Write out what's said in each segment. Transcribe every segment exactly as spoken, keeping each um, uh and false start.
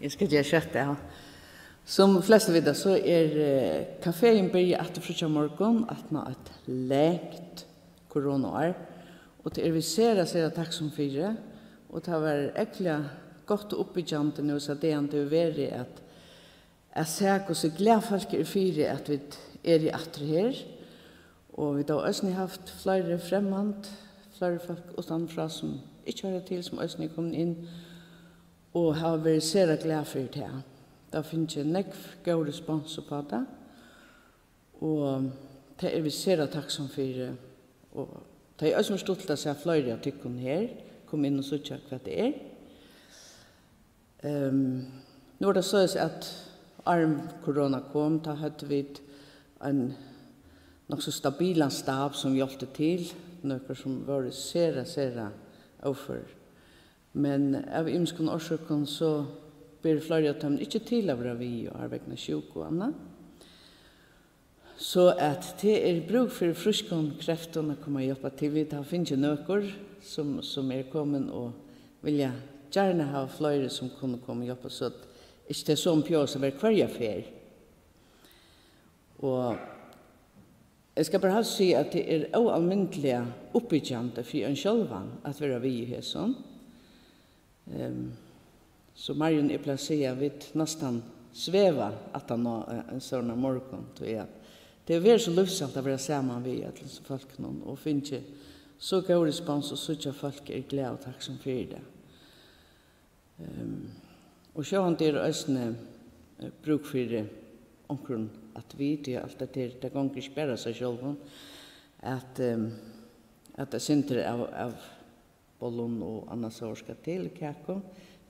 Eg skal gera skjótt av. Sum flestu vita, so er, eh, kaféin byrjað aftur fríggjamorgun, aftan á eitt langt koronaár, og tað eru vit sera, sera takksom fyri, og tað var ógvuliga gott og uppbyggjandi nú hesa dagin, tað hevur verið at, at sæð, hvussu glað fólk eru fyri, at vit eru aftur her, og vit hava eisini havt fleiri fremmand, fleiri fólk uttanfrá, sum ikki hoyra til, sum eisini eru komin inn, og hava verið sera glað fyri tað. Tað hava fingið nógv góð respons upp á tað, og tað eru vit sera takksom fyri, og tað er eisini stuttligt at sæð fleiri av tykkum her koma inn og síggja, hvat tað er. Ehm, nú er tað soleiðis, at áðrenn korona kom, tá høvdu vit ein nokk so stabilan stab, sum hjálpti til, nøkur sum vóru sera, sera ófør. Men av ymiskum orsøkum so ber fleiri av teimum ikki til at vera við í ár vegna sjúku og annað. So at tað er brúk fyri frískum kreftum at koma og hjálpa til. Vit hava fingið nøkur, sum, sum eru komin og vilja gjarna hava fleiri, sum kunnu koma og hjálpa, so at ikki tað somu behøvast at vera hvørja ferð. Og eg skal bara helst siga, at tað er óalmindiliga uppbyggjandi fyri ein sjálvan at vera við í hesum. Ehm, so Marion, eg plagi at siga, vit næstan sveva aftan á, eh, ein sovorðnan morgun, tí at tað hevur verið so lívsamt at vera saman við øllum hesum fólkunum og fingið so góð respons og síggja, at fólk eru glað og takksom fyri tað. Ehm, og sjálvandi er eisini, eh, brúk fyri onkrum at vita, tí alt hetta her, tað gongur ikki bara av sær sjálvum, at, ehm, at eitt sindur av, av bollum og annað sovorðið skal til, kaku.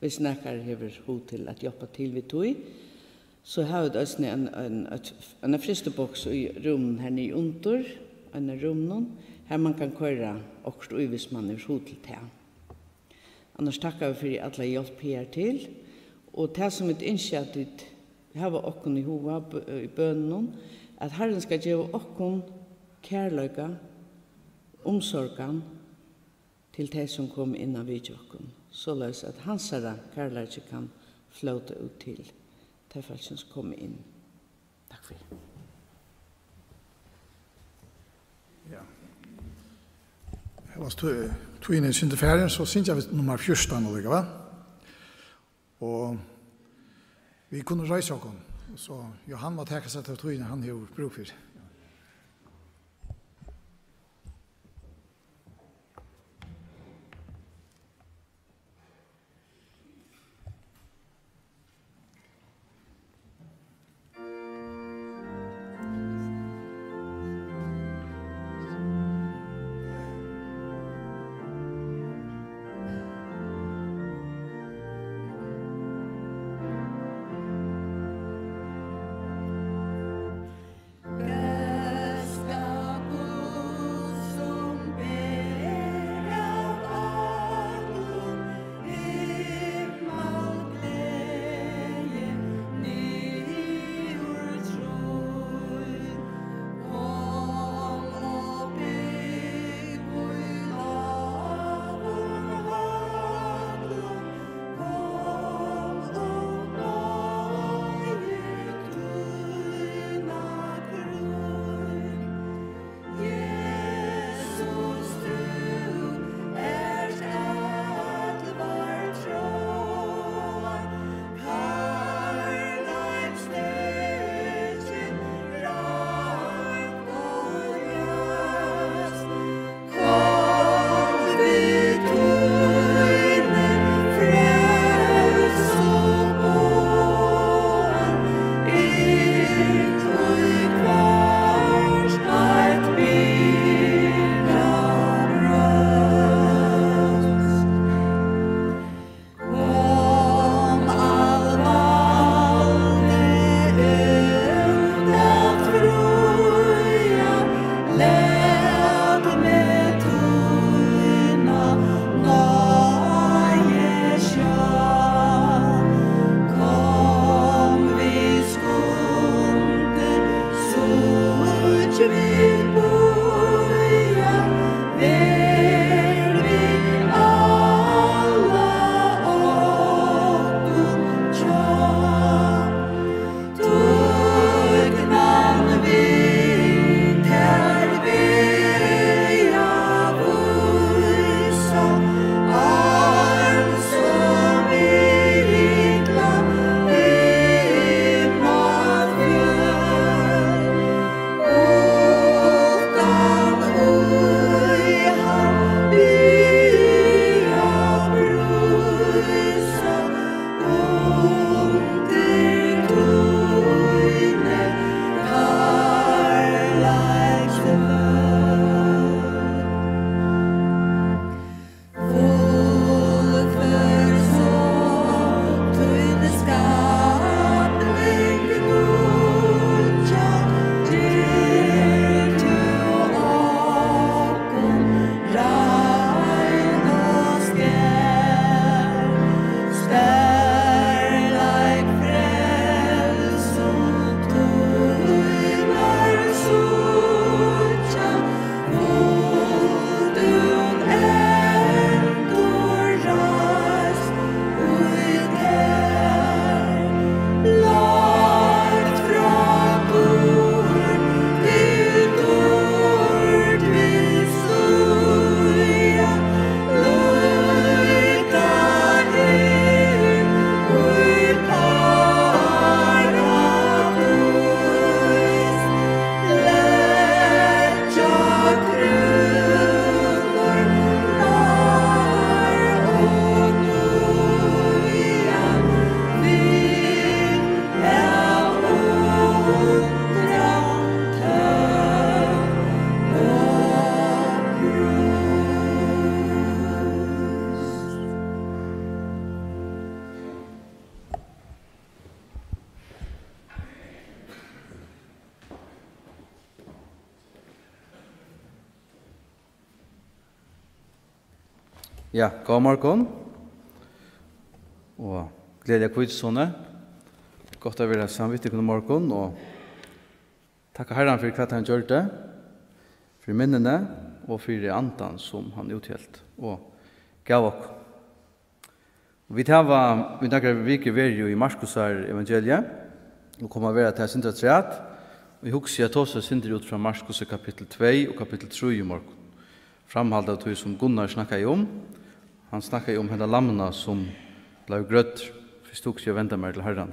Viss nakar hevur hug til at hjálpa til við tí, so hava vit eisini ein, ein, eitt, eina frystiboks í rúminum her niðri undir, ein av rúmunum, har mann kann koyra okkurt í, viss mann hevur hug til tað. Annars takka vit fyri alla hjálp higartil, og tað, sum vit ynskja, at tit hava okkum í huga, bø-, í bønunum, at Harrin skal geva okkum kærleika, umsorgan, til tey, sum koma inn at vitja okkum, soleiðis at hansara kærleiki kann flóta út til tey fólkini, sum koma inn. Takk fyri. Ja. Hóast tí-, tíðin er sindur farin, so syngja vit nummar fjúrtan allíkavæl. Og vit kunnu reisa okkum, so Johan má taka sær ta tíðina, hann hevur brúk fyri. Ja, góðan morgun. Og gleðiliga hvítusunnu. Gott at vera saman við tykkum í morgun og takka Herran fyri, hvat hann gjørdi, fyri minnini og fyri andan, sum hann úthelt og gav okkum. Vit hava í nakrar vikur verið í Markusar evangelie og koma at vera tað sindur afturat. Og eg hugsi at tosa sindur út frá Markus kapittul tvey og kapittul trý í morgun. Framhald av tí, sum Gunnar snakkaði um. Hann snakkaði um henda lammuna, sum bleiv grødd. Fyrst hugsi eg at venda mær til Herran.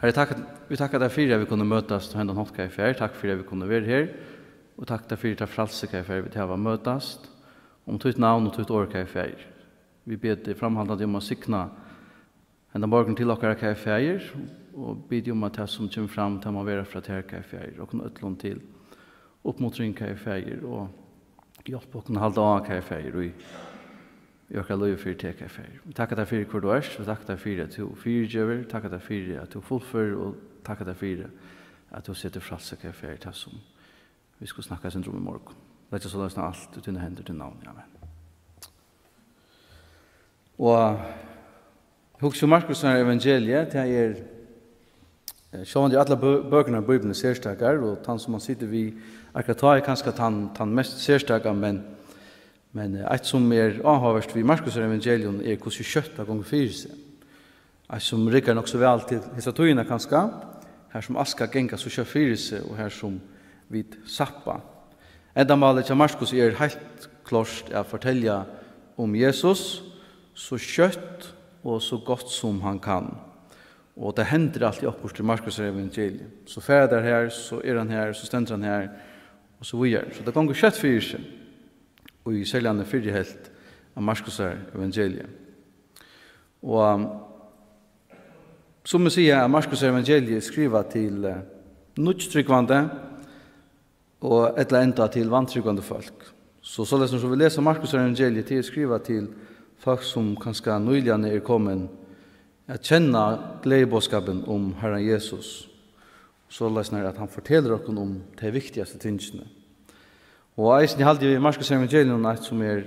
Herre, takk, vit takka tær fyri, at vit kunnu møtast á hendan hátt, Gud faðir. Takk fyri, at vit kunnu vera her. Og takk tær fyri tað frælsi, Gud faðir, vit hava møtast um títt navn og títt orð, Gud faðir. Vit biðja teg framhaldandi um at signa henda morgun til okkara, Gud faðir, og biðja um, at tað, sum kemur fram, tað má vera frá tær, Gud faðir, okkum øllum til uppmuntring, Gud faðir, og hjálp okkum at halda á, Gud faðir, í, í okkara lívi fyri teg, Gud faðir. Vit takka tær fyri, hvør tú ert, vit takka tær fyri, at tú fyrigevur, takka tær fyri, at tú fullførir, og takka tær fyri, at tú setur frælsi, Gud faðir, tað, sum vit skulu snakka eitt sindur um í morgun. Leggja soleiðis alt í tínar hendur, í tínum navni. Amen. Og hugsi um Markusar evangelie, tað er, eh, sjálvandi allar bø-, bøkurnar í Bíbliuni serstakar, og tann, sum man situr við akkurát tá, er kanska tann, tann mest serstaka, men, men, eh, eitt, sum er áhugavert við Markusar evangelium, er, hvussu skjótt tað gongur fyri seg. Eitt, sum riggar nokk so væl til hesa tíðina kanska, har sum alt skal ganga so skjótt fyri seg, og har sum vit zappa. Endamálið hjá Markus er heilt klárt at fortelja um Jesus so skjótt og so gott, sum hann kann. Og tað hendir altíð okkurt í Markusar evangelium. So fara teir har, so er hann har, so stendur hann har, og so víðari. So tað gongur skjótt fyri seg, og í serligani fyrru helvt av Markusar evangelium. Og, um, summi siga, at Markus evangeliið er skrivað til, eh, nýggj trúgvandi, og ella enda til vantrúgvandi fólk. So soleiðis, sum vit lesa Markus evangeliið, tað er skrivað til fólk, sum kanska nýliga er komin at kenna gleðiboðskapin um Harran Jesus. Soleiðis, at hann fortelur okkum um tey viktigastu tingini. Og eisini haldi eg, í Markus evangelium, eitt, sum er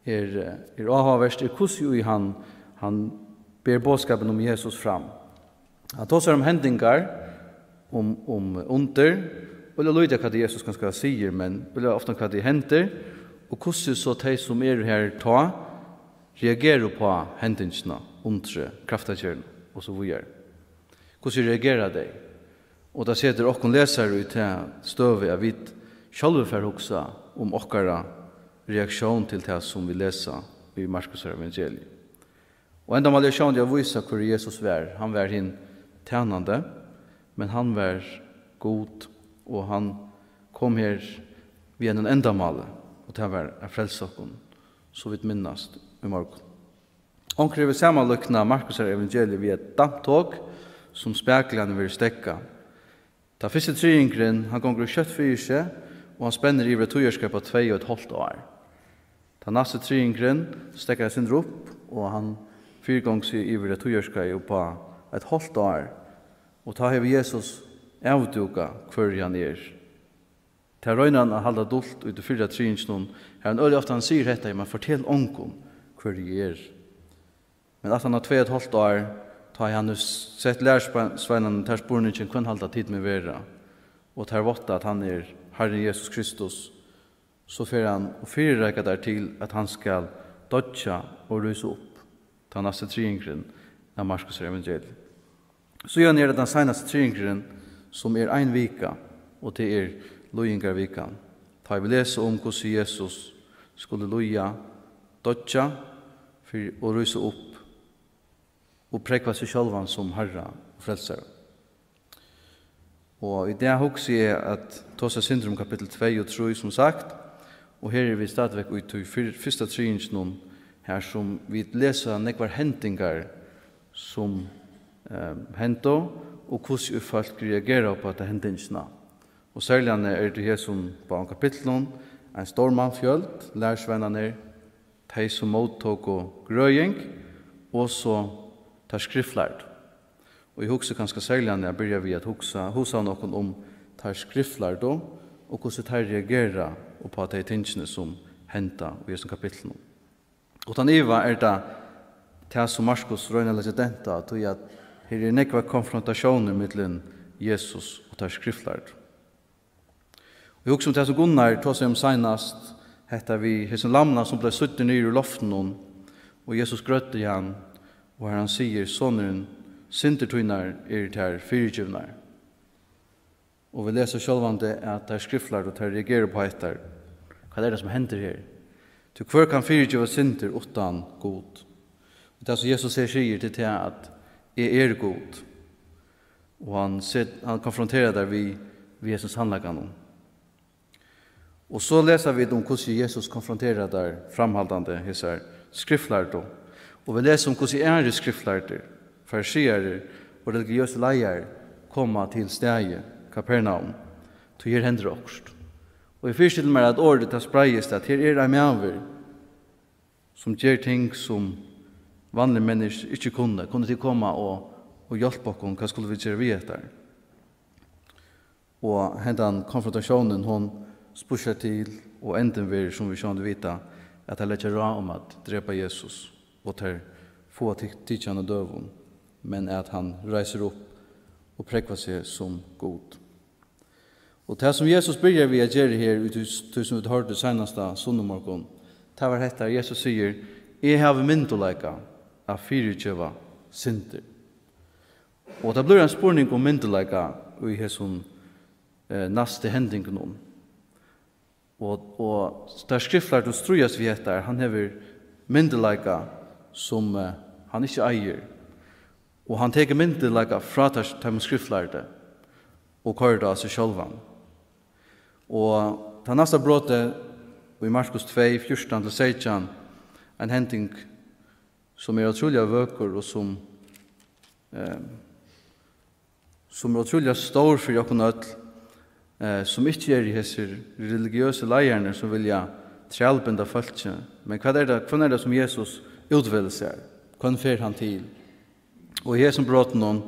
er, er áhugavert, er, hvussu í hann, hann ber boðskapin um Jesus fram. Hann tosar um hendingar, um, um undur, og lítið hvat Jesus kanska sigur, men veldiga ofta hvat ið hendir, og hvussu so tey, sum eru har tá, reagera upp á hendingina, undrið, kraftagerðina og so víðari. Hvussu reagera tey? Og tað setur okkum lesarar í ta støðu, at vit sjálvi fara hugsa um okkara reaktión til tað, sum vit lesa í Markusar evangelium. Og endamálið er sjálvandi at vísa, hvør Jesus var. Hann var hin tænandi, men hann var Gud, og hann kom her við einum endamáli, og tað var at frelsa okkum, so vit minnast í morgun. Onkur hevur samanlíknað Markusar evangelium við eitt damptog, sum spakuliga verður steðgað. Tann fyrsti triðingurin, hann gongur skjótt fyri seg, og hann spennir yvir eitt tíðarskeið á tvey og eitt hálvt ár. Tann næsti triðingurin steðgar eitt sindur upp, og hann fyrigongur seg yvir eitt tíðarskeið upp á eitt hálvt ár. Og tá hevur Jesus avdúkað, hvør hann er. Tað roynir hann at halda dult í tí fyrra triðinginum, har hann øgiliga ofta hann sigur hetta: "Ja, men fortel ongum, hvør eg eri." Men aftan á tvey og eitt hálvt ár, tá ið hann hevur sett lærisveinarnar tað spurningin: "Hvønn halda tit meg vera?" Og teir vátta, at hann er Harrin Jesus Kristus, so fer hann og fyrireikar teir til, at hann skal doyggja og rísa upp. Tann næsti triðingurin av Markus evangelium. Síðan er tað tann seinasti triðingurin, sum er ein vika, og tað er líðingarvikan. Tá vit lesa um, hvussu Jesus skuldi líða, doyggja fyri, og rísa upp, og prógva seg sjálvan sum Harra og Frelsara. Og í dag hugsi eg at tosa eitt sindur um kapittul tvey og trý, sum sagt, og her eru vit stadigvæk í tí fyr-, fyrsta triðinginum, har sum vit lesa nógvar hendingar, sum, eh, hendu, og hvussu fólk reagera upp á ta hendingina. Og serliga er tað í hesum báðum kapitlunum ein stór mannfjøld, lærisveinarnir, tey, sum móttóku grøðing, og so teir skriftlærdu. Og eg hugsi kanska serliga at byrja við at hugsa, hugsavna okkum um teir skriftlærdu, og hvussu teir reagera upp á tey tingini, sum henda í hesum kapitlinum. Uttan iva er tað tað, sum Markus roynir at leggja dent á, tí at her eru nógvar konfrontasjónir millum Jesus og teir skriftlærdu. Og eg hugsi um tað, sum Gunnar tosaði um seinast, hetta við hesum lamna, sum bleiv sýddur niður úr loftinum, og Jesus grøddi hann, og har hann sigur: "Sonurin, syndir tínar eru tær fyrigivnar." Og vit lesa sjálvandi, at teir skriftlærdu, teir reagera upp á hetta. Hvat er tað, sum hendir her? Tí hvør kann fyrigeva syndir uttan Gud? Og tað, sum Jesus her sigur, tað er tað, at: "Eg eri Gud." Og hann set-, hann konfronterar teir við, við hesum sannleikanum. Og so lesa vit um, hvussu Jesus konfronterar teir framhaldandi, hesar skriftlærdu. Og vit lesa um, hvussu aðrir skriftlærdir, farisearar og religiøsir leiðarar koma til staðið Kapernaum, tí her hendir okkurt. Og eg fyristilli mær, at orðið, tað spreiðist, at her er ein maður, sum ger ting, sum vanlig menniskju ikki kunnu. Kunnu tit koma og, og hjálpa okkum? Hvat skulu vit gera við hetta? Og hendan konfrontasjónin, hon spískar til, og endin verður, sum vit sjálvandi vita, at teir leggja ráð um at drepa Jesus, og teir fáa tik-, tikið hann av døgum, men at hann reisir upp og prógvar seg sum Gud. Og tað, sum Jesus byrjar við at gera her, í tí, tí sum vit hoyrdu seinasta sunnumorgun, tað var hetta: Jesus sigur: "Eg havi myndugleika at fyrigeva syndir." Og tað blívur ein spurningur um myndugleika í hesum, eh, næstu hendingunum. Og, og teir skriftlærdu stríðast við hetta. Hann hevur myndugleika, sum, eh, hann ikki eigur. Og hann tekur myndugleika frá teir, teimum skriftlærdu og koyrir tað á seg sjálvan. Og tað næsta brotið í Markus tvey, fjúrtan til seytjan, ein hending, sum er ótrúliga vøkur og sum, eh, sum er ótrúliga stór fyri okkum øll, eh, sum ikki eru hesir religiøsu leiðararnir, sum vilja trælbinda fólkið. Men hvat er tað, hvønn er tað, sum Jesus útvelur sær? Hvønn fer hann til? Og í hesum brotinum,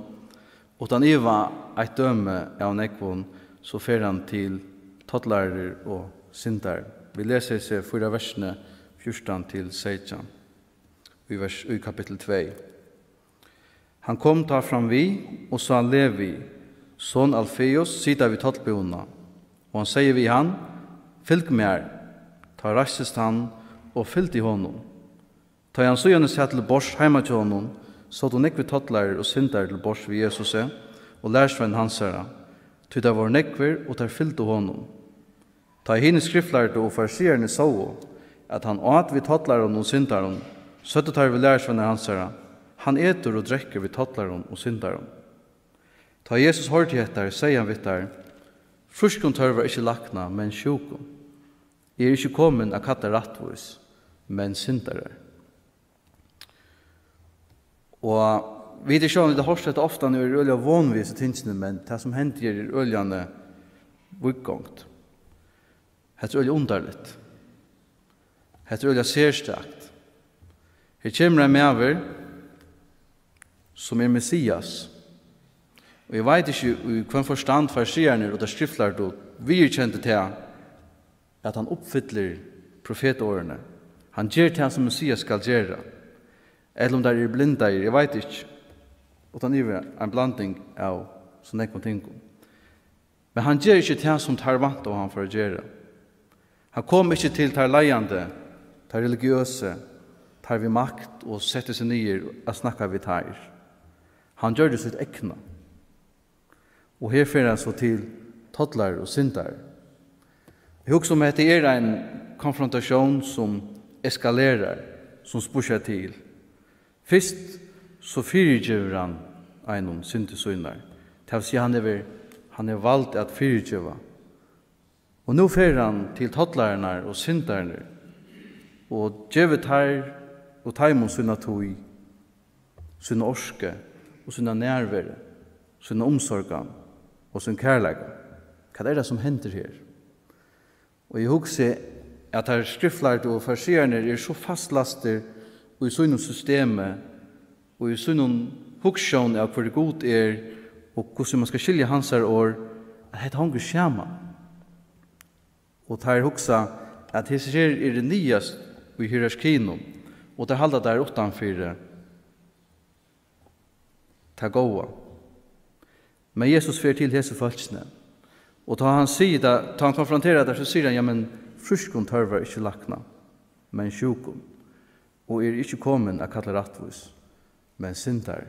uttan iva eitt dømi av nógvum, so fer hann til tollarar og syndarar. Vit lesa hesi fýra versini, fjúrtan til seytjan, í vers, í kapittul tvey. Hann kom tá fram við og sá Levi, son Alfeus, sita við tollbúðina, og hann segði við hann: "Fylg mær." Tá reistist hann og fylgdi honum. Tá ið hann síðani sat til borðs heima hjá honum, sótu nógvir tollarar og syndarar til borðs við Jesusi og lærisveinum hansara, tí teir vóru nógvir, og teir fylgdu honum. Tá ið hinir skriftlærdu og fariseararnir sóu, at hann át við tollarum og syndarum, søgdu teir við lærisveinar hansara: "Hann etur og drekkur við tollarum og syndarum." Tá Jesus hoyrdi hetta, segði hann við teir: "Frískum tørvar ikki lækna, men sjúkum. Eg eri ikki komin at kalla rættvís, men syndarar." Og vit eru sjálvandi, vit hava hoyrt hetta ofta, og eru øgiliga von við hesi tingini, men tað, sum hendir her, er øgiliga víðgongt. Hetta er øgiliga undarligt. Hetta er øgiliga serstakt. Her kemur ein maður, sum er Messias. Og eg veit ikki, í hvønn forstand fariseararnir og teir skriftlærdu viðurkendu tað, at hann uppfyllir profetorðini. Hann ger tað, sum Messias skal gera. Ella um teir eru blindaðir, eg veit ikki. Uttan iva ein blanding av so nógvum tingum. Men hann ger ikki tað, sum teir væntaðu, hann fór at gera. Hann kom ikki til teir leiðandi, teir religiøsu, teir við makt, og setti seg niður at snakka við teir. Hann gjørdi sítt egna. Og her fer hann so til tollarar og syndarar. Eg hugsi um, hetta er ein konfrontasjón, sum eskalerar, sum spískar til. Fyrst so fyrigevur hann einum syndir sínar. Tað vil siga, hann hevur, hann hevur vald at fyrigeva. Og nú fer hann til tollararnar og syndararnar og gevur teir og teimum sína tíð, sína orku og sína nærveru, sína umsorgan og sín kærleika. Hvat er tað, sum hendir her? Og eg hugsi, at teir skriftlærdu og fariseararnir eru so fastlæstir í sínum systemi og í sínum hugsjón av, hvør Gud er, og hvussu man skal skilja hansara orð, at hetta hongur ikki saman. Og teir hugsa, at hesir her eru niðast í hierarkinum, Og teir halda teir uttanfyri tað góða. Men Jesus fer til hesi fólkini, og tá hann sigur tað, tá hann konfronterar teir, so sigur hann: "Ja, men frískum tørvar ikki lækna, men sjúkum, og eg eri ikki komin at kalla rættvís, men syndari."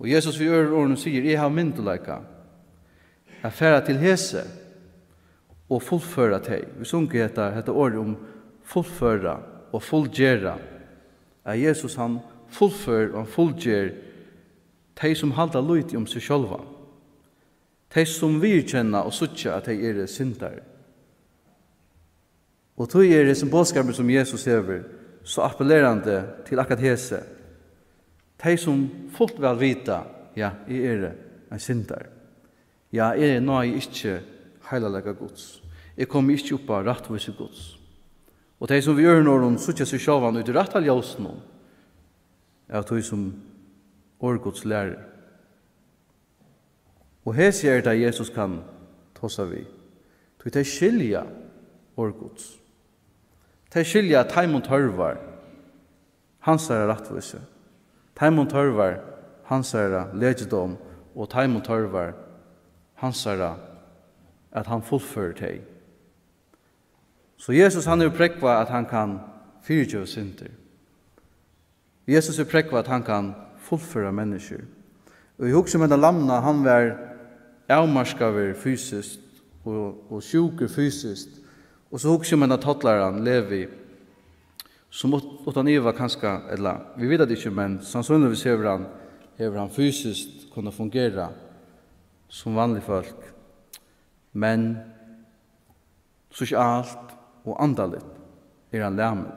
Og Jesus við øðrum orðum sigur: "Eg havi myndugleika at fara til hesi og fullføra tey." Vit sungu hetta, hetta orðið um fullføra og fullgera, at Jesus, hann fullførir og hann fullger tey, sum halda lítið um seg sjálvan, tey, sum viðurkenna og síggja, at tey eru syndarar. Og tí er hesin boðskapurin, sum Jesus hevur, so appellerandi til akkurát hesi, tey, sum fult væl vita: "Ja, eg eri ein syndari. Ja, eg náði ikki heilagleika Guds. Eg komi ikki upp á rættvísi Guds." Og tey, sum við øðrum orðum síggja seg sjálvan í tí rætta ljósinum av tí, sum orð Guds lærir. Og hesi er tað, Jesus kann tosa við, tí tey skilja orð Guds. Tey skilja, at teimum tørvar hansara rættvísi, teimum tørvar hansara legidóm, og teimum tørvar hansara, at hann fullførir tey. So Jesus, hann hevur prógvað, at hann kann fyrigeva syndir. Jesus hevur prógvað, at hann kann fullføra menniskjur. Og eg hugsi um hendan lamnan, hann var avmarkaður fysiskt og, og sjúkur fysiskt. Og so hugsi eg um hendan tollaran, Levi, sum ut-, uttan iva kanska, ella vit vita tað ikki, men sannsynligvis hevur hann, hevur hann fysiskt kunnað fungera sum vanlig fólk. Men sosialt og andaligt er hann lamin.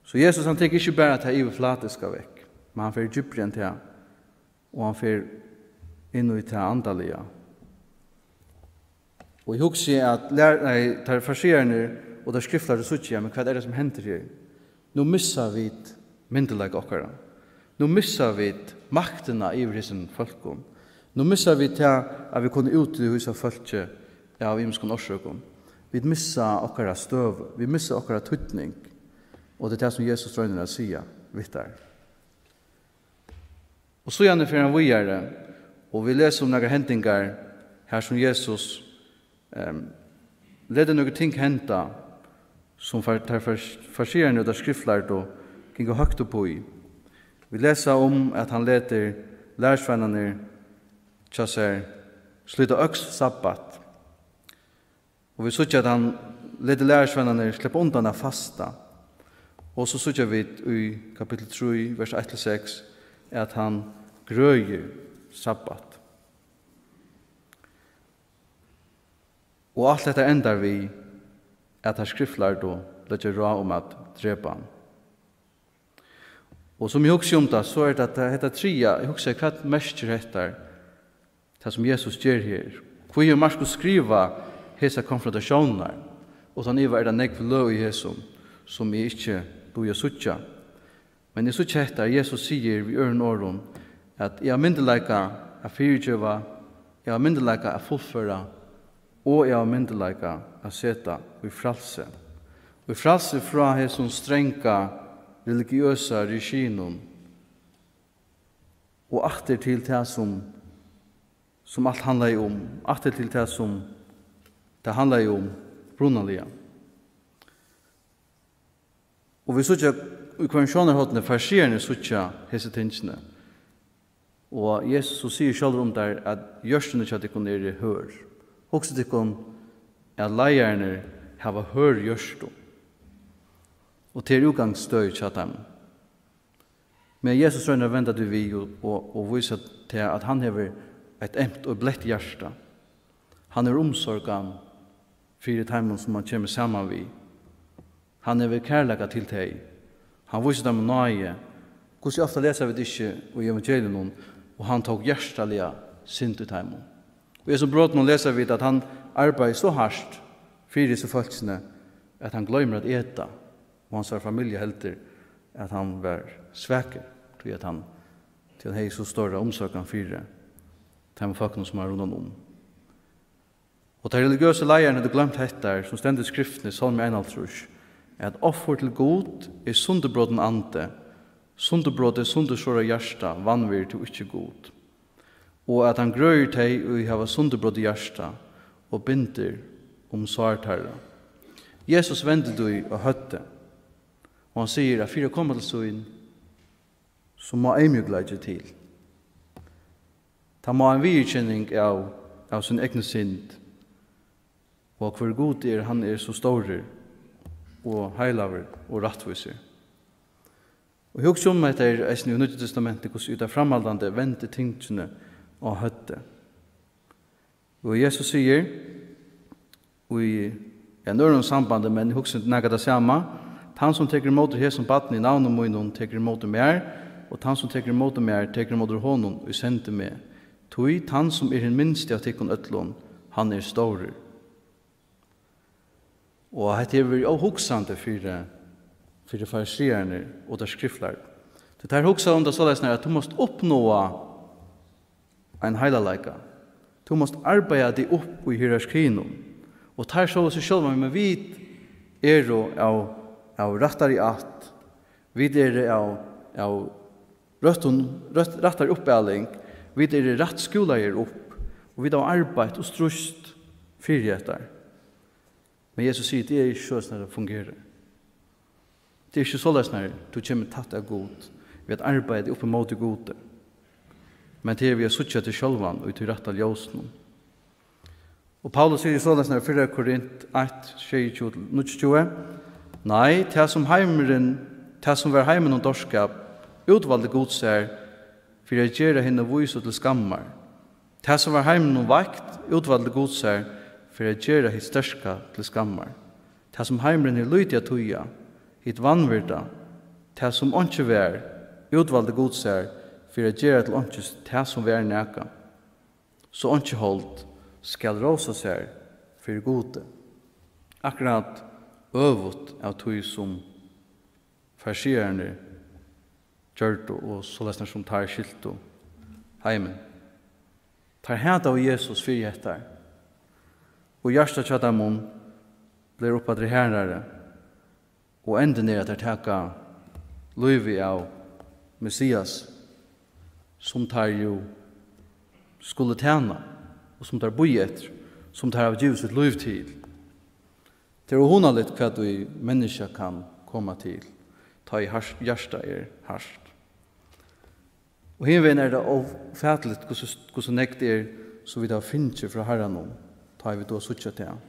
So Jesus, hann tekur ikki bara tað yvirflatiska vekk, men hann fer djúpri enn tað, og hann fer inn í tað andaliga. Og eg hugsi, at lær-, nei, teir fariseararnir og teir skriftlærdu síggja: "Men hvat er tað, sum hendir her? Nú missa vit myndugleika okkara. Nú missa vit maktina yvir hesum fólkum. Nú missa vit tað, at vit kunnu útvísa fólki av ymiskum orsøkum. Vit missa okkara støðu, vit missa okkara týdning." Og tað er tað, sum Jesus roynir at siga við teir. Og síðani fer hann víðari, og vit lesa um nakrar hendingar, har sum Jesus, ehm, letur nøkur ting henda, sum far-, teir far-, fariseararnir og teir skriftlærdu gingu høgt upp í. Vit lesa um, at hann letur lærisveinarnar hjá sær slíta øks sabbat. Og vit síggja, at hann letur lærisveinarnar sleppa undan at fasta. Og so síggja vit í kapittul trý, vers eitt til seks, at hann grøðir sabbat. Og alt hetta endar við, at teir skriftlærdu leggja ráð um at drepa hann. Og sum eg hugsi um tað, so er tað, tað, hetta triðja, eg hugsi, hvat merkir hetta, tað sum Jesus ger her? Hví hevur Markus skrivað hesar konfrontatiónirnar? Uttan iva er tað nógv løg í hesum, sum eg ikki dugi at síggja. Men eg síggi hetta, at Jesus sigur við øðrum orðum, at eg havi myndugleika at fyrigeva, eg havi myndugleika at fullføra, og eg havi myndugleika at seta í frælsi. Í frælsi frá hesum stranga religiøsa regiminum og aftur til tað, sum, sum alt handlaði um, aftur til tað, sum tað handlaði um upprunaliga. Og vit síggja, í hvørjum sjónarhorni fariseararnir síggja hesi tingini. Og Jesus, so sigur sjálvur um teir, at hjørtuni hjá tykkum eru hørð. Hugsið tykkum, at leiðararnir hava hørð hjørtu. Og tað er útgangsstøðið hjá teimum. Men Jesus roynir at venda tí við og, og, og vísa tað, at hann hevur eitt eymt og bleytt hjarta. Hann hevur umsorgan fyri teimum, sum hann kemur saman við. Hann hevur kærleika til tey. Hann vísir teimum náði. Hvussu ofta lesa vit ikki í evangeliunum, og hann tók hjartaliga synd í teimum? Og í hesum brotinum lesa vit, at hann arbeiðir so hart fyri hesi fólkini, at hann gloymir at eta, og hansara familja heldur, at hann var svakur, tí at hann, tí hann hevði so stóra umsorgan fyri teimum fólkunum, sum var rundan um. Og teir religiøsu leiðararnir høvdu gloymt hetta, sum stendur í Skriftini, Sálmi einoghálvtrýss, at offur til Gud er sundurbrotin andi, sundurbrotið, sundurskorna hjarta vanvirðir tú ikki Gud, og at hann grøðir tey, ið hava sundurbrotið hjarta, og bindur um sár teirra. Jesus vendir tí á høvdið, og hann sigur, at fyri at koma til sín, so má eyðmjúkleiki til. Tað má ein viðurkenning av, av sín egnu synd, og hvør Gud er, hann er so stórur og heilagur og rættvísur. Og hugsa um, hetta er eisini í Nýggja Testamenti, hvussu í tað framhaldandi vendi tingini á høvdið. Og Jesus sigur í ein øðrum sambandi, men hugsa nakað tað sama: Tann, sum tekur ímóti hesum barni í navni mínum, tekur ímóti mær, og tann, sum tekur ímóti mær, tekur ímóti honum, ið sendi meg. Tí tann, sum er hin minsti av tykkum øllum, hann er stórur. Og hetta hevur verið óhugsandi fyri, fyri fariseararnar og teir skriftlærdu. Tí teir hugsaðu um tað soleiðis, at tú mást uppnáa ein heilagleika. Tú mást arbeiða teg upp í hierarkiinum. Og teir sóu seg sjálvar, men vit eru av, av rættari ætt. Vit eru av, av røttum, røtt, rættari uppaling. Vit eru rætt skúlaðir upp. Og vit hava arbeitt og stríðst fyri hetta. Men Jesus sigur, tað er ikki soleiðis, tað fungerar. Tað er ikki soleiðis, tú kemur tætt at Gud, við at arbeiða upp ímóti Gudi. Men tað er við at síggja teg sjálvan í tí rætta ljósinum. Og Paulus sigur soleiðis í fyrra Korint eitt, sjeyogtjúgu til níggjuogtjúgu: Nei, tað sum heimurin, tað sum var heiminum dárskap, útvaldi Gud sær fyri at gera hina vísu til skammar. Tað, sum var heiminum veikt, útvaldi Gud sær fyri at gera hitt sterka til skammar. Tað, sum heimurin hevur lítið at týða, hitt vanvirda, tað, sum einki var, útvaldi Gud sær fyri at gera til einkis tað, sum var nakað, so einki hold skal rósa sær fyri Gudi. Akkurát øvugt av tí, sum fariseararnir gjørdu, og soleiðis sum teir skiltu heimin. Teir hataðu Jesus fyri hetta, og hjartað hjá teimum bleiv uppaftur harðari, og endin er, at teir taka lívið av Messias, sum teir jú skulu tæna, og sum teir bíða eftir, sum teir hava givið sítt lív til. Tað er óhugnaligt, hvat ið menniskja kann koma til, tá ið hart, hjartað er hart. Og hinvegin er tað ófatiligt, hvussu, hvussu nógv tað er, sum vit hava fingið frá Harranum, tá ið vit duga at síggja tað.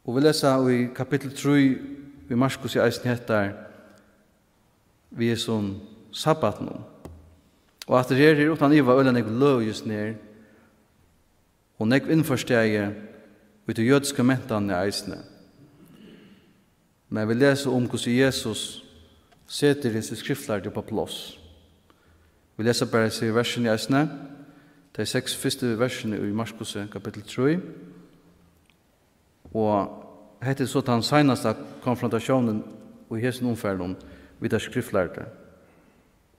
Og vit lesa í kapittul trý í Markusi eisini hetta við hesum sabbatinum. Og aftur her er uttan iva øgiliga nógv løgist niður, og nógv innforstaðið í tí jødisku mentanini eisini. Men vit lesa um, hvussu Jesus setir hesi skriftlærdu upp á pláss. Vit lesa bara hesi versini eisini, tey seks fyrstu versini í Markusi kapittul trý. Og hetta er so tann seinasta konfrontasjónin í hesum umfarinum við teir skriftlærdu.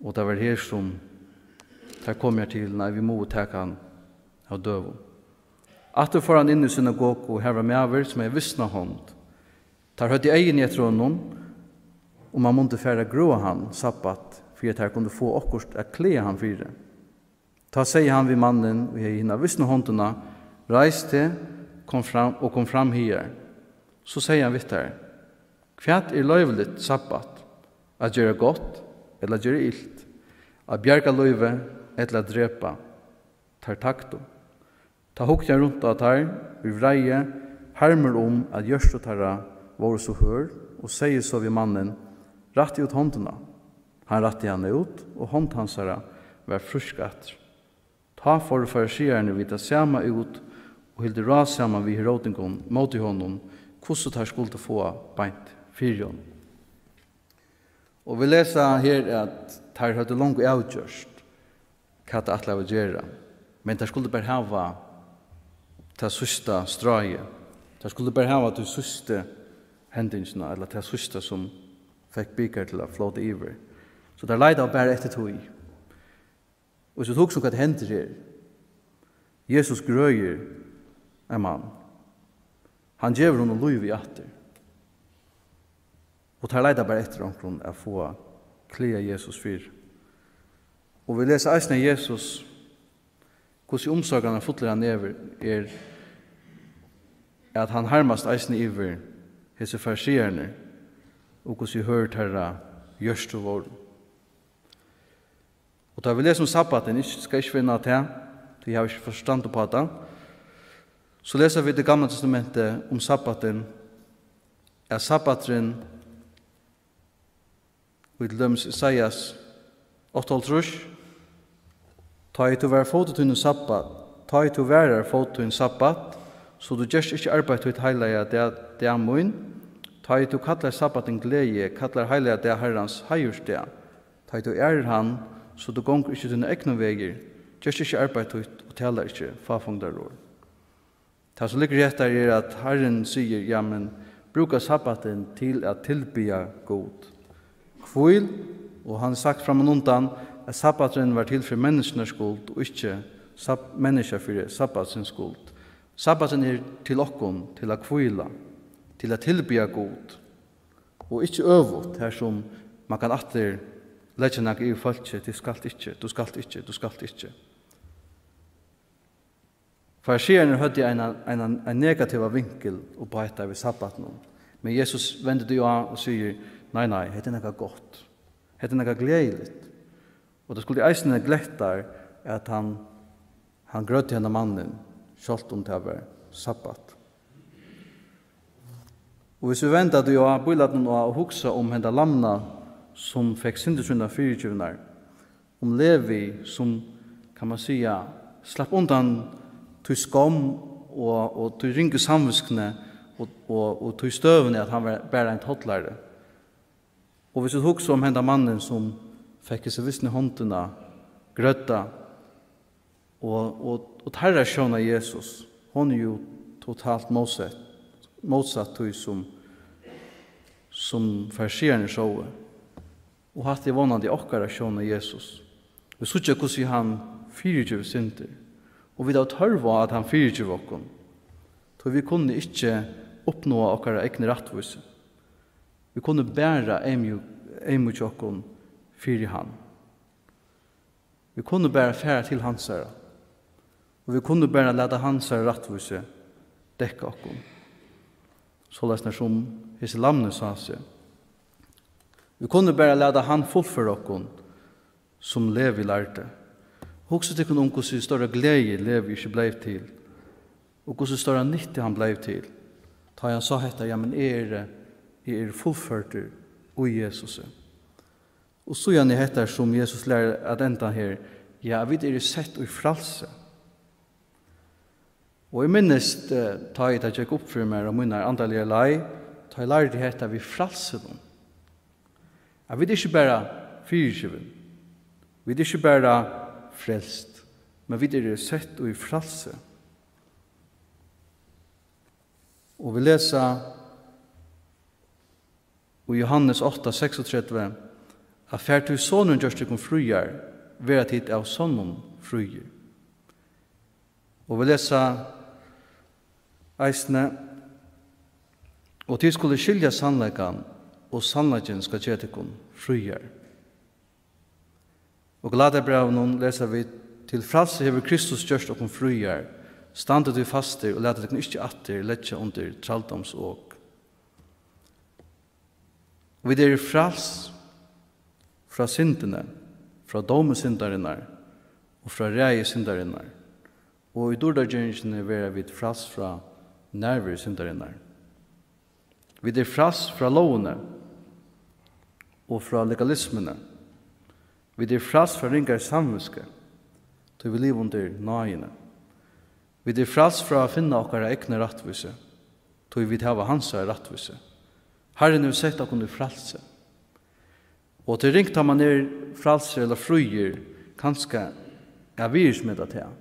Og tað var her, sum teir komu her til: Nei, vit mugu taka hann av døgum. Aftur fór hann inn í synagogu, og har var maður, sum hevði visna hond. Teir høvdu eyguni eftir honum, um hann mundi fara at grøða hann sabbat, fyri at teir kundu fáa okkurt at klaga hann fyri. Tá segði hann við mannin, ið hevði hina visnu hondina: Reis teg, kom fram, og kom fram higar. So segði hann við teir: Hvat er loyvligt sabbat, at gera gott ella at gera ilt, at bjarga lívi ella at drepa? Teir tagdu. Tá hugdi hann runt á teir í vreiði, harmur um, at hjørtu teirra vóru so hørð, og segði so við mannin: Rættið út hondina. Hann rætti hana út, og hond hansara var frísk aftur. Tá fóru fariseararnir við tað sama út og hildu ráð saman við Heródingum móti honum, hvussu teir skuldu fáa beint fyri honum. Og vit lesa her, at teir høvdu longu avgjørt, hvat teir ætlaðu at gera, men teir skuldu bara hava tað síðsta stráið. Teir skuldu bara hava tí síðstu hendingina, ella tað síðsta, sum fekk bikar til at flóta yvir. So teir leitaðu bara eftir tí. Og so hugsa um, hvat hendir her. Jesus grøðir ein mann. Hann gevur honum lívið aftur. Og teir leita bara eftir onkrum at fáa klaga Jesus fyri. Og vit lesa eisini, at Jesus, hvussu umsorganarfullur hann er, er, at hann harmast eisini yvir hesir fariseararnir, og hvussu hørð teirra hjørtu vóru. Og tá vit lesa um sabbatin, ikki, skal ikki vera inn á tað, tí eg havi ikki forstand upp á tað, so lesa vit í Gamla Testamenti um sabbatin, at sabbaturin, í til dømis Esaias áttaoghálvtrýss: "Tá ið tú varar fóti tín sabbat, tá ið tú varar fóti tín sabbat, so tú gerst ikki arbeiði títt heilaga dag, dag mín, tá ið tú kallar sabbatin gleði, kallar heilaga dag Harrans heiðursdag, tá ið tú ærir hann, so tú gongur ikki tínar egnu vegir, gerst ikki arbeiði títt og talar ikki fáfongdarorð." Tað, sum liggur í hetta, er, at Harrin sigur: "Ja, men brúka sabbatin til at tilbiðja Gud. Hvíl," og hann hevur sagt frammanundan, at sabbaturin var til fyri menniskjunnar skuld og ikki sab-, menniskja fyri sabbatsins skuld. Sabbaturin er til okkum, til at hvíla, til at tilbiðja Gud, og ikki øvugt, har sum mann kann aftur leggja nakað yvir fólki: "Tú skalt ikki, tú skalt ikki, tú skalt ikki." Fariseararnir høvdu eina, eina, ein negativan vinkul upp á hetta við sabbatinum. Men Jesus vendir tí á og sigur: "Nei, nei, hetta er nakað gott. Hetta er nakað gleðiligt." Og tað skuldi eisini glett teir, at hann, hann grøddi hendan mannin, sjálvt um tað var sabbat. Og hvis vit venda tí á, bílætinum á, og hugsa um henda lamna, sum fekk syndir sínar fyrigivnar, um Levi, sum, kann man siga, slapp undan tí skomm og, og tí ringu samvitskuni og, og, og tí støðuni, at hann var bara ein tollari. Og hvis vit hugsa um henda mannin, sum fekk hesa visnu hondina grødda, og, og, og teirra sjón av Jesus, hon er jú totalt mótsett, mótsatt tí, sum, sum fariseararnir sóu. Og hatta er vónandi okkara sjón av Jesus. Vit síggja, hvussu hann fyrigevur syndir, og vit hava tørv á, at hann fyrigevur okkum, tí vit kunnu ikki uppnáa okkara egnu rættvísi. Vit kunnu bara eyðmjú-, eyðmjúkja okkum fyri hann. Vit kunnu bara fara til hansara, og vit kunnu bara lata hansara rættvísi dekka okkum, soleiðis nær sum hesi lamni sá seg. Vit kunnu bara lata hann fullføra okkum, sum Levi lærdi. Hugsið tykkum um, hvussu stóra gleði Levi ikki bleiv til, og hvussu stóra nyttu hann bleiv til, tá ið hann sá hetta: "Ja, men eg eri, eg eri fullførdur í Jesusi." Og síðani hetta, sum Jesus lærir at enda her: "Ja, vit eru sett í frælsi." Og eg minnist, eh, tá ið tað gekk upp fyri mær á mínari andaligu leið, tá eg lærdi hetta við frælsinum, at vit ikki bara fyrigivin, vit ikki bara frelst, men vit eru sett í frælsi. Og vit lesa í Jóhannes átta seksogtretivu, at: "Far tí Sonurin gjørt tykkum fríar, verða tit av sonnum fríir." Og vit lesa eisini: "Og tit skulu skilja sannleikan, og sannleikin skal gera tykkum fríar." Og Galatiabrævinum lesa vit: "Til frælsi hevur Kristus gjørt okkum fríar. Standið tí fastir og latið tykkum ikki aftur leggja undir trældómsok." Vit eru fræls frá syndini, frá dómi syndarinnar og frá ræði syndarinnar. Og í dýrdargeringini verða vit fræls frá nærveru syndarinnar. Vit eru fræls frá lógini og frá legalismuni. Vit eru fræls frá ringari samvitsku, tí vit liva undir náðini. Vit eru fræls frá at finna okkara egnu rættvísi, tí vit hava hansara rættvísi. Harrin hevur sett okkum í frælsi. Og tað er ringt, tá man er frælsur ella fríur, kanska at virðismeta tað.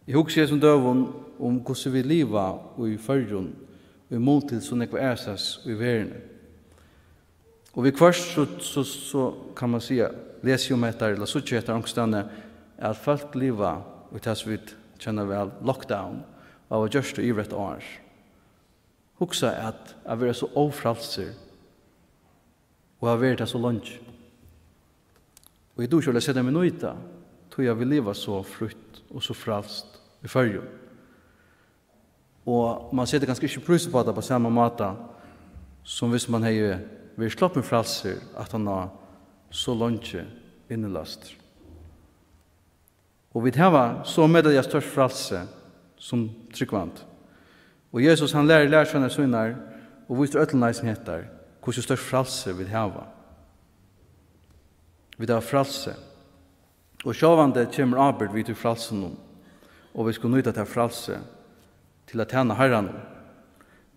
Eg hugsi í hesum døgum um, hvussu vit liva í Føroyum í mun til so nógv aðrastaðni í verðini. Og viðhvørt so, so, so kann man siga, lesi um hetta ella síggi hetta onkustaðni, at fólk liva í tað, sum vit kenna væl, lockdown, og hava gjørt í yvir eitt ár. Hugsa at, at vera so ófrælsir og hava verið tað so leingi. Og eg dugi ikki at seta meg inn í tað, tí at vit liva so frítt og so frælst í Føroyum. Og man setir kanska ikki prís upp á tað á sama máta, sum hvis man hevði verið sloppin frælsur aftan á so leingi innilæstur. Og vit hava so metaliga stórt frælsi sum trúgvandi. Og Jesus, hann lærir lærisveinar sínar og vísir øllum eisini hetta, hvussu stórt frælsi vit hava. Vit hava frælsi. Og sjálvandi kemur ábyrgd við tí frælsinum, og vit skulu nýta tað frælsi til at tæna Harranum.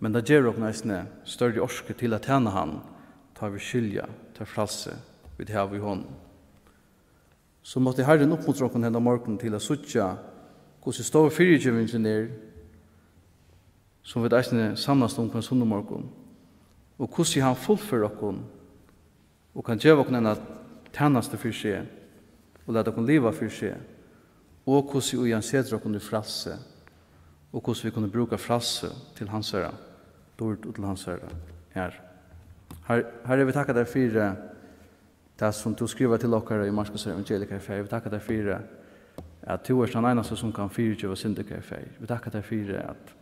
Men tað gevur okkum eisini størri orku til at tæna hann, tá vit skilja tað frælsi, vit hava í honum. So mátti Harrin uppmuntra okkum henda morgun til at síggja, hvussu stór fyrigevingin er, sum vit eisini samlast um hvønn sunnumorgun, og hvussu hann fullførir okkum og kann geva okkum eina tænastu fyri seg og lata okkum liva fyri seg, og hvussu í hann setir okkum í frælsi, og hvussu vit kunnu brúka frælsi til hansara dýrd og til hansara æru. Har, Harri, vit takka tær fyri tað, sum tú skrivar til okkara í Markusar evangelium, kæri Faðir. Vit takka tær fyri, at tú ert tann einasti, sum kann fyrigeva syndir, kæri Faðir. Vit takka tær fyri, at,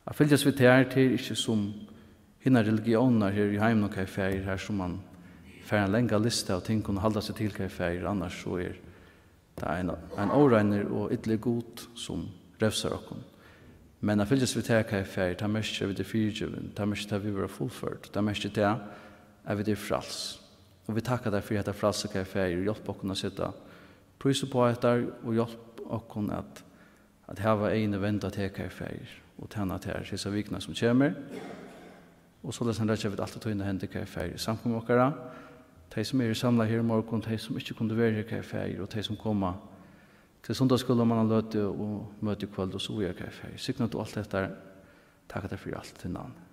at fylgjast við tær, tað er ikki sum hinar religiónirnar her í heiminum, kæri Faðir, har sum man fær ein langa lista av ting, kunnu halda seg til, kæri Faðir, annars so er tað ein, ein óreinur og illur Gud, sum revsar okkum. Men at fylgjast við tær, kæri Faðir, tað merkir, at vit eru fyrigivin, tað merkir, at vit verða fullførd, tað merkir tað, at vit eru fræls. Og vit takka tær fyri hetta frælsi, kæri Faðir, og hjálp okkum at seta prís upp á hetta, og hjálp okkum at, at hava eyguni vend á teg, kæri Faðir, og tæna tær hesa vikuna, sum kemur. Og soleiðis leggja vit alt í tínar hendur, kæri Faðir, í samkomu okkara, tey, sum eru samlað her í morgun, tey, sum ikki kundu verið her, kæri Faðir, og tey, sum koma til sunnudagsskúla um eina løtu og møti í kvøld og so víðari, kæri Faðir. Signa tú alt hetta, takka tær fyri alt í navni